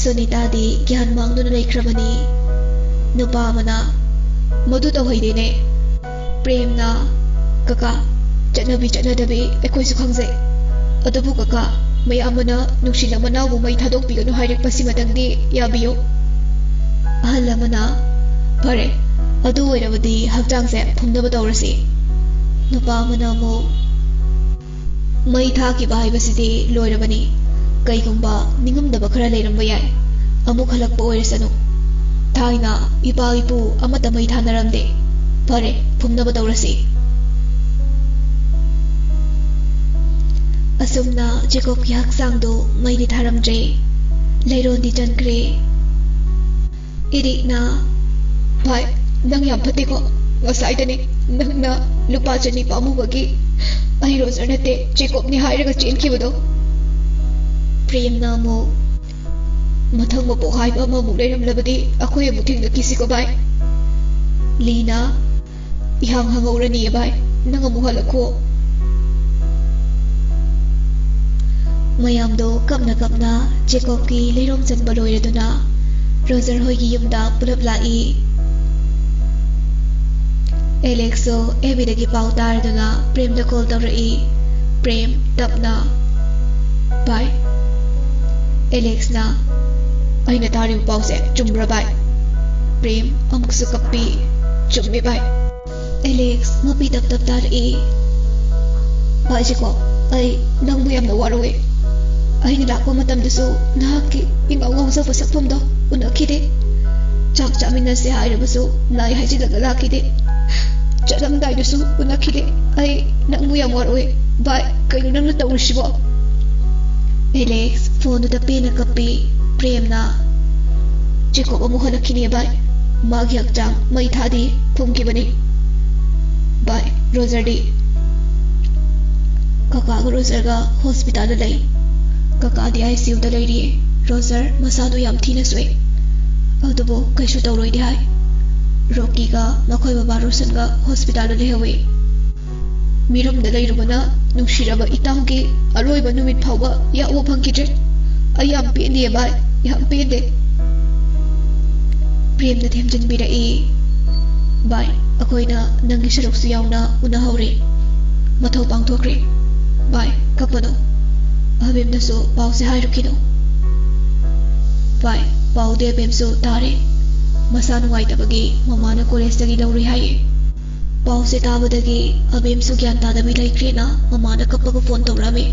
ꯁꯨꯅꯤꯇꯥꯗꯤ ꯒ꯭ꯌꯥꯟ ꯃꯥꯡꯗꯨꯅ ꯂꯩꯈ꯭ꯔꯕꯅꯤ꯫ ꯅꯨꯄꯥ ꯑꯃꯅ, "ꯃꯗꯨ ꯇꯧꯍꯩꯗꯦꯅꯦ꯫" ꯄ꯭ꯔꯦꯝꯅ, "ꯀꯀꯥ, ꯆꯠꯅꯕꯤ ꯆꯠꯅꯗꯕꯤ ꯑꯩꯈꯣꯏꯁꯨ ꯈꯪꯖꯩ꯫ ꯑꯗꯨꯕꯨ ꯀꯀꯥ, ꯃꯌꯥꯝ ꯑꯃꯅ ꯅꯨꯡꯁꯤꯅ ꯃꯅꯥꯎꯕꯨ ꯃꯩ ꯊꯥꯗꯣꯛꯄꯤꯒꯅꯨ ꯍꯥꯏꯔꯛꯄꯁꯤꯃꯇꯪꯗꯤ ꯌꯥꯕꯤꯌꯨ꯫ ꯑꯍꯜ ꯑꯃꯅ, "ꯐꯔꯦ, ꯑꯗꯨ ꯑꯣꯏꯔꯕꯗꯤ ꯍꯛꯆꯥꯡꯁꯦ ꯐꯨꯝꯅꯕ ꯇꯧꯔꯁꯤ"꯫ ꯅꯨꯄꯥ ꯑꯃꯅ ꯑꯃꯨꯛ, "ꯃꯩ ꯊꯥꯈꯤꯕ ꯍꯥꯏꯕꯁꯤꯗꯤ ꯂꯣꯏꯔꯕꯅꯤ꯫ ꯀꯩꯒꯨꯝꯕ ꯅꯤꯡꯉꯝꯗꯕ ꯈꯔ ꯂꯩꯔꯝꯕ ꯌꯥꯏ꯫ ꯑꯃꯨꯛ ꯍꯜꯂꯛꯄ ꯑꯣꯏꯔꯁꯅꯨ꯫ ꯊꯥꯏꯅ ꯏꯄꯥ ꯏꯄꯨ ꯑꯃꯠꯇ ꯃꯩ ꯊꯥꯅꯔꯝꯗꯦ꯫ ꯐꯔꯦ, ꯐꯨꯝꯅꯕ ꯇꯧꯔꯁꯤ"꯫ ꯑꯁꯨꯝꯅ ꯖꯦꯀꯣꯕꯀꯤ ꯍꯛꯆꯥꯡꯗꯨ ꯃꯩꯗꯤ ꯊꯥꯔꯝꯗ꯭ꯔꯦ, ꯂꯩꯔꯣꯟꯗꯤ ꯆꯟꯈ꯭ꯔꯦ꯫ ꯏꯔꯤꯛꯅ, "ꯚꯥꯏ, ꯅꯪ ꯌꯥꯝ ꯐꯠꯇꯦꯀꯣ꯫ ꯉꯁꯥꯏꯗꯅꯦ ꯅꯪꯅ ꯂꯨꯄꯥ ꯆꯅꯤ ꯄꯥꯝꯃꯨꯕꯒꯤ ꯑꯩ ꯔꯣꯖꯔ ꯅꯠꯇꯦ, ꯖꯦꯀꯣꯕꯅꯤ ꯍꯥꯏꯔꯒ ꯆꯦꯟꯈꯤꯕꯗꯣ"꯫ ꯄ꯭ꯔꯦꯝꯅ ꯑꯃꯨꯛ, "ꯃꯊꯪ ꯃꯄꯣꯛ ꯍꯥꯏꯕ ꯑꯃꯃꯨꯛ ꯂꯩꯔꯝꯂꯕꯗꯤ ꯑꯩꯈꯣꯏ ꯑꯃꯨꯛ ꯊꯦꯡꯅꯈꯤꯁꯤꯀꯣ ꯚꯥꯏ"꯫ ꯂꯤꯅ, "ꯏꯍꯥꯡ ꯍꯥꯡꯍꯧꯔꯅꯤꯌꯦ ꯚꯥꯏ, ꯅꯪ ꯑꯃꯨꯛ ꯍꯜꯂꯛꯈꯣ"꯫ ꯃꯌꯥꯝꯗꯣ ꯀꯞꯅ ꯀꯞꯅ ꯖꯦꯀꯣꯕꯀꯤ ꯂꯩꯔꯣꯝ ꯆꯟꯕ ꯂꯣꯏꯔꯗꯨꯅ ꯔꯣꯖꯔ ꯍꯣꯏꯒꯤ ꯌꯨꯝꯗ ꯄꯨꯂꯞ ꯂꯥꯛꯏ꯫ ꯑꯦꯂꯦꯛꯁꯁꯨ ꯑꯦꯕꯤꯗꯒꯤ ꯄꯥꯎ ꯇꯥꯔꯗꯨꯅ ꯄ꯭ꯔꯦꯝꯗ ꯀꯣꯜ ꯇꯧꯔꯛꯏ꯫ ꯄ꯭ꯔꯦꯝ ꯇꯞꯅ, "ꯚꯥꯏ"꯫ ꯑꯦꯂꯦꯛꯁꯅ, "ꯑꯩꯅ ꯇꯥꯔꯤꯕ ꯄꯥꯎꯁꯦ ꯆꯨꯝꯕ꯭ꯔꯥ ꯚꯥꯏ?" ꯄ꯭ꯔꯦꯝ ꯑꯃꯨꯛꯁꯨ ꯀꯞꯄꯤ꯫ "ꯆꯨꯝꯃꯦ ꯚꯥꯏ"꯫ ꯑꯦꯂꯦꯛꯁ ꯃꯄꯤ ꯇꯞ ꯇꯞ ꯇꯥꯔꯛꯏ꯫ "ꯚꯥꯏ ꯖꯦꯀꯣꯕ, ꯑꯩ ꯅꯪꯕꯨ ꯌꯥꯝꯅ ꯋꯥꯔꯧꯏ꯫ ꯑꯩꯅ ꯂꯥꯛꯄ ꯃꯇꯝꯗꯁꯨ ꯅꯍꯥꯛꯀꯤ ꯏꯉꯥꯎ ꯉꯥꯎꯖꯕ ꯁꯛꯐꯝꯗꯣ ꯎꯅꯈꯤꯗꯦ꯫ ꯆꯥꯛ ꯆꯥꯃꯤꯟꯅꯁꯦ ꯍꯥꯏꯔꯕꯁꯨ ꯅꯥꯏ ꯍꯥꯏꯖꯤꯜꯂꯒ ꯂꯥꯛꯈꯤꯗꯦ꯫ ꯆꯠꯂꯝꯗꯥꯏꯗꯁꯨ ꯎꯅꯈꯤꯗꯦ꯫ ꯑꯩ ꯅꯪꯕꯨ ꯌꯥꯝ ꯋꯥꯔꯧꯏ꯫ ꯚꯥꯏ, ꯀꯩꯅꯣ ꯅꯪꯅ ꯇꯧꯔꯤꯁꯤꯕꯣ?" ꯑꯦꯂꯦꯛꯁ ꯐꯣꯟꯗꯨꯗ ꯄꯦꯟꯅ ꯀꯞꯄꯤ꯫ ꯄ꯭ꯔꯦꯝꯅ, "ꯖꯦꯀꯣꯕ ꯑꯃꯨꯛ ꯍꯜꯂꯛꯈꯤꯅꯤ ꯚꯥꯏ꯫ ꯃꯥꯒꯤ ꯍꯛꯆꯥꯡ ꯃꯩ ꯊꯥꯗꯤ ꯐꯨꯝꯈꯤꯕꯅꯤ꯫ ꯚꯥꯏ, ꯔꯣꯖꯔꯗꯤ?" "ꯀꯀꯥꯒ ꯔꯣꯖꯔꯒ ꯍꯣꯁꯄꯤꯇꯥꯜꯗ ꯂꯩ꯫ ꯀꯀꯥꯗꯤ ꯑꯥꯏ ꯁꯤ ꯌꯨꯗ ꯂꯩꯔꯤꯌꯦ꯫ ꯔꯣꯖꯔ ꯃꯁꯥꯗꯣ ꯌꯥꯝ ꯊꯤꯅ ꯁꯣꯛꯑꯦ꯫ ꯑꯗꯨꯕꯨ ꯀꯩꯁꯨ ꯇꯧꯔꯣꯏꯗꯤ ꯍꯥꯏ꯫ ꯔꯣꯀꯤꯒ ꯃꯈꯣꯏ ꯕꯕꯥ ꯔꯣꯁꯟꯒ ꯍꯣꯁꯄꯤꯇꯥꯜꯗ ꯂꯩꯍꯧꯋꯤ꯫ ꯃꯤꯔꯝꯗ ꯂꯩꯔꯨꯕꯅ ꯅꯨꯡꯁꯤꯔꯕ ꯏꯇꯥꯎꯒꯤ ꯑꯔꯣꯏꯕ ꯅꯨꯃꯤꯠ ꯐꯥꯎꯕ ꯌꯥꯎꯕ ꯐꯪꯈꯤꯗ꯭ꯔꯦ꯫ ꯑꯩ ꯌꯥꯝ ꯄꯦꯟꯗꯦ ꯚꯥꯏ, ꯌꯥꯝ ꯄꯦꯟꯗꯦ"꯫ ꯄ꯭ꯔꯦꯝꯅ ꯊꯦꯝꯖꯤꯟꯕꯤꯔꯛꯏ꯫ "ꯚꯥꯏ, ꯑꯩꯈꯣꯏꯅ ꯅꯪꯒꯤ ꯁꯔꯨꯛꯁꯨ ꯌꯥꯎꯅ ꯎꯅꯍꯧꯔꯦ꯫ ꯃꯊꯧ ꯄꯥꯡꯊꯣꯛꯈ꯭ꯔꯦ꯫ ꯚꯥꯏ, ꯀꯞꯄꯅꯨ"꯫ ꯑꯕꯦꯝꯗꯁꯨ ꯄꯥꯎꯁꯦ ꯍꯥꯏꯔꯨꯈꯤꯅꯨ꯫ ꯚꯥꯏ, ꯄꯥꯎꯗꯤ ꯑꯕꯦꯝꯁꯨ ꯇꯥꯔꯦ꯫ ꯃꯁꯥ ꯅꯨꯡꯉꯥꯏꯇꯕꯒꯤ ꯃꯃꯥꯅ ꯀꯣꯂꯦꯖꯇꯒꯤ ꯂꯧꯔꯨꯏ ꯍꯥꯏꯌꯦ꯫ ꯄꯥꯎꯁꯦ ꯇꯥꯕꯗꯒꯤ ꯑꯕꯦꯝꯁꯨ ꯒ꯭ꯌꯥꯟ ꯇꯥꯗꯕꯤ ꯂꯩꯈ꯭ꯔꯦꯅ ꯃꯃꯥꯅ ꯀꯞꯄꯒ ꯐꯣꯟ ꯇꯧꯔꯛꯑꯝꯃꯤ꯫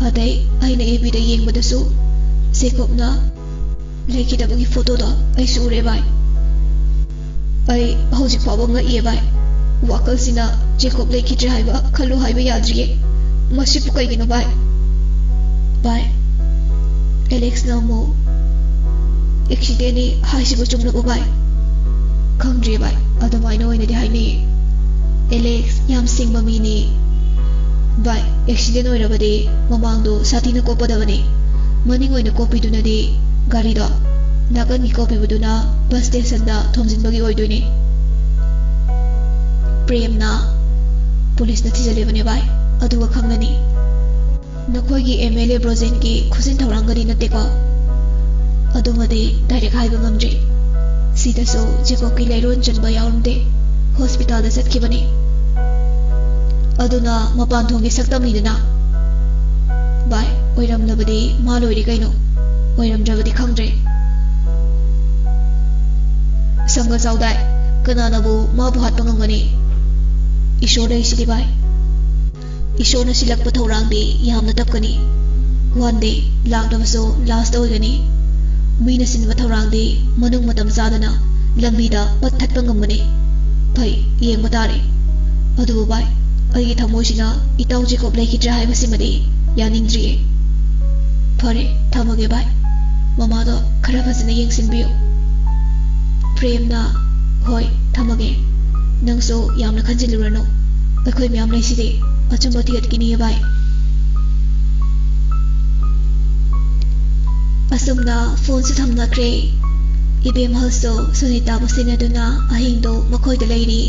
ꯑꯗꯩ ꯑꯩꯅ ꯑꯦꯐ ꯕꯤꯗ ꯌꯦꯡꯕꯗꯁꯨ ꯖꯦꯀꯣꯕꯅ ꯂꯩꯈꯤꯗꯕꯒꯤ ꯐꯣꯇꯣꯗꯣ ꯑꯩꯁꯨ ꯎꯔꯦ ꯚꯥꯏ꯫ ꯑꯩ ꯍꯧꯖꯤꯛ ꯐꯥꯎꯕ ꯉꯛꯏꯌꯦ ꯚꯥꯏ꯫ ꯋꯥꯈꯜꯁꯤꯅ ꯖꯦꯀꯣꯕ ꯂꯩꯈꯤꯗ꯭ꯔꯦ ꯍꯥꯏꯕ ꯈꯜꯂꯨ ꯍꯥꯏꯕ ꯌꯥꯗ꯭ꯔꯤꯌꯦ꯫ ꯃꯁꯤꯕꯨ ꯀꯩꯒꯤꯅꯣ ꯚꯥꯏ? ꯚꯥꯏ, ꯑꯦꯂꯦꯛꯁꯅ ꯑꯃꯨꯛ ꯑꯦꯛꯁꯤꯗꯦꯟꯅꯤ ꯍꯥꯏꯁꯤꯕꯨ ꯆꯨꯝꯂꯕꯣ ꯚꯥꯏ? ꯈꯪꯗ꯭ꯔꯤꯌꯦ ꯚꯥꯏ, ꯑꯗꯨꯃꯥꯏꯅ ꯑꯣꯏꯅꯗꯤ ꯍꯥꯏꯅꯩꯌꯦ꯫ ꯑꯦꯂꯦꯛꯁ ꯌꯥꯝ ꯁꯤꯡꯕ ꯃꯤꯅꯤ꯫ ꯚꯥꯏ, ꯑꯦꯛꯁꯤꯗꯦꯟ ꯑꯣꯏꯔꯕꯗꯤ ꯃꯃꯥꯡꯗꯣ ꯁꯥꯊꯤꯅ ꯀꯣꯞꯄꯗꯕꯅꯤ꯫ ꯃꯅꯤꯡ ꯑꯣꯏꯅ ꯀꯣꯞꯄꯤꯗꯨꯅꯗꯤ ꯒꯥꯔꯤꯗꯣ ꯅꯥꯀꯟꯒꯤ ꯀꯣꯞꯄꯤꯕꯗꯨꯅ ꯕꯁ ꯁ꯭ꯇꯦꯁꯟꯗ ꯊꯣꯝꯖꯤꯟꯕꯒꯤ ꯑꯣꯏꯗꯣꯏꯅꯤ꯫ ꯄ꯭ꯔꯦꯝꯅ ꯄꯨꯂꯤꯁꯅ ꯊꯤꯖꯤꯜꯂꯤꯕꯅꯦ ꯚꯥꯏ, ꯑꯗꯨꯒ ꯈꯪꯂꯅꯤ꯫ ꯅꯈꯣꯏꯒꯤ ꯑꯦꯝ ꯑꯦꯜ ꯑꯦ ꯕ꯭ꯔꯣꯖꯦꯟꯒꯤ ꯈꯨꯖꯤꯟ ꯊꯧꯔꯥꯡꯒꯗꯤ ꯅꯠꯇꯦꯀꯣ? ꯑꯗꯨꯃꯗꯤ ꯗꯥꯏꯔꯦꯛ ꯍꯥꯏꯕ ꯉꯝꯗ꯭ꯔꯤ꯫ ꯁꯤꯗꯁꯨ ꯖꯦꯀꯣꯕꯀꯤ ꯂꯩꯔꯣꯟ ꯆꯟꯕ ꯌꯥꯎꯔꯝꯗꯦ꯫ ꯍꯣꯁꯄꯤꯇꯥꯜꯗ ꯆꯠꯈꯤꯕꯅꯤ꯫ ꯑꯗꯨꯅ ꯃꯄꯥꯟ ꯊꯣꯡꯒꯤ ꯁꯛꯇꯝꯅꯤꯗꯅ꯫ ꯚꯥꯏ, ꯑꯣꯏꯔꯝꯂꯕꯗꯤ ꯃꯥ ꯂꯣꯏꯔꯦ ꯀꯩꯅꯣ꯫ ꯑꯣꯏꯔꯝꯗ꯭ꯔꯕꯗꯤ ꯈꯪꯗ꯭ꯔꯦ꯫ ꯁꯪꯒ ꯆꯥꯎꯗꯥꯏ, ꯀꯅꯥꯅꯕꯨ ꯃꯥꯕꯨ ꯍꯥꯠꯄ ꯉꯝꯒꯅꯤ? ꯏꯁꯣꯔ ꯂꯩꯁꯤꯗꯤ ꯚꯥꯏ꯫ ꯏꯁꯣꯔꯅ ꯁꯤꯜꯂꯛꯄ ꯊꯧꯔꯥꯡꯗꯤ ꯌꯥꯝꯅ ꯇꯞꯀꯅꯤ꯫ One day ꯂꯥꯛꯂꯕꯁꯨ last ꯑꯣꯏꯒꯅꯤ꯫ ꯃꯤꯅ ꯁꯤꯟꯕ ꯊꯧꯔꯥꯡꯗꯤ ꯃꯅꯨꯡ ꯃꯇꯝ ꯆꯥꯗꯅ ꯂꯝꯕꯤꯗ ꯄꯠ ꯊꯠꯄ ꯉꯝꯕꯅꯤ꯫ ꯐꯩ, ꯌꯦꯡꯕ ꯇꯥꯔꯦ꯫ ꯑꯗꯨꯕꯨ ꯚꯥꯏ, ꯑꯩꯒꯤ ꯊꯃꯣꯏꯁꯤꯅ ꯏꯇꯥꯎ ꯖꯦꯀꯣꯕ ꯂꯩꯈꯤꯗ꯭ꯔꯦ ꯍꯥꯏꯕꯁꯤꯃꯗꯤ ꯌꯥꯅꯤꯡꯗ꯭ꯔꯤꯌꯦ꯫ ꯐꯔꯦ, ꯊꯝꯃꯒꯦ ꯚꯥꯏ꯫ ꯃꯃꯥꯗꯣ ꯈꯔ ꯐꯖꯅ ꯌꯦꯡꯁꯤꯟꯕꯤꯌꯨ꯫ ꯄ꯭ꯔꯦꯝꯅ, ꯍꯣꯏ, ꯊꯝꯃꯒꯦ꯫ ꯅꯪꯁꯨ ꯌꯥꯝꯅ ꯈꯟꯖꯤꯜꯂꯨꯔꯅꯨ꯫ ꯑꯩꯈꯣꯏ ꯃꯌꯥꯝ ꯂꯩꯁꯤꯗꯤ꯫ ꯑꯆꯨꯝꯕ ꯊꯤꯒꯠꯈꯤꯅꯤꯌꯦ ꯚꯥꯏ꯫ ꯑꯁꯨꯝꯅ ꯐꯣꯟꯁꯨ ꯊꯝꯅꯈ꯭ꯔꯦ꯫ ꯏꯕꯦꯝꯍꯜꯁꯨ ꯁꯨꯅꯤꯇꯥꯕꯨ ꯁꯦꯟꯅꯗꯨꯅ ꯑꯍꯤꯡꯗꯣ ꯃꯈꯣꯏꯗ ꯂꯩꯔꯤ꯫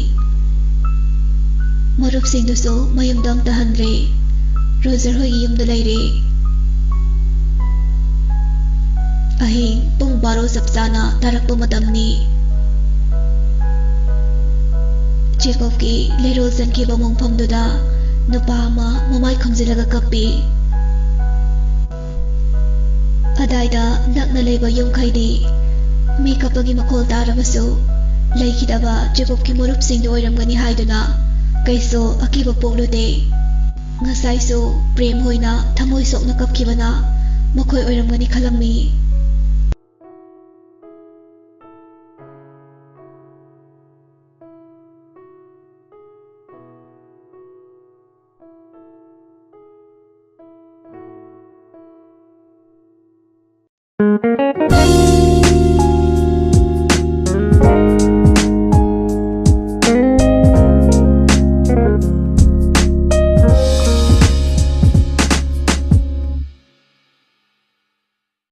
ꯃꯔꯨꯞꯁꯤꯡꯗꯨꯁꯨ ꯃꯌꯨꯝꯗ ꯑꯝꯇ ꯍꯟꯗ꯭ꯔꯦ꯫ ꯔꯣꯖꯔ ꯍꯣꯏꯒꯤ ꯌꯨꯝꯗ ꯂꯩꯔꯦ꯫ ꯑꯍꯤꯡ ꯄꯨꯡ ꯕꯥꯔꯣ ꯆꯞ ꯆꯥꯅ ꯇꯥꯔꯛꯄ ꯃꯇꯝꯅꯤ꯫ ꯖꯦꯀꯣꯕꯀꯤ ꯂꯩꯔꯣꯜ ꯆꯟꯈꯤꯕ ꯃꯣꯡꯐꯝꯗꯨꯗ ꯅꯨꯄꯥ ꯑꯃ ꯃꯃꯥꯏ ꯈꯨꯝꯖꯤꯜꯂꯒ ꯀꯞꯄꯤ꯫ ꯑꯗꯥꯏꯗ ꯅꯛꯅ ꯂꯩꯕ ꯌꯨꯝꯈꯩꯗꯤ ꯃꯤ ꯀꯞꯄꯒꯤ ꯃꯈꯣꯜ ꯇꯥꯔꯕꯁꯨ ꯂꯩꯈꯤꯗꯕ ꯖꯦꯀꯣꯕꯀꯤ ꯃꯔꯨꯞꯁꯤꯡꯗꯨ ꯑꯣꯏꯔꯝꯒꯅꯤ ꯍꯥꯏꯗꯨꯅ ꯀꯩꯁꯨ ꯑꯀꯤꯕ ꯄꯣꯛꯂꯨꯗꯦ꯫ ꯉꯁꯥꯏꯁꯨ ꯄ꯭ꯔꯦꯝ ꯍꯣꯏꯅ ꯊꯃꯣꯏ ꯁꯣꯛꯅ ꯀꯞꯈꯤꯕꯅ ꯃꯈꯣꯏ ꯑꯣꯏꯔꯝꯒꯅꯤ ꯈꯜꯂꯝꯃꯤ꯫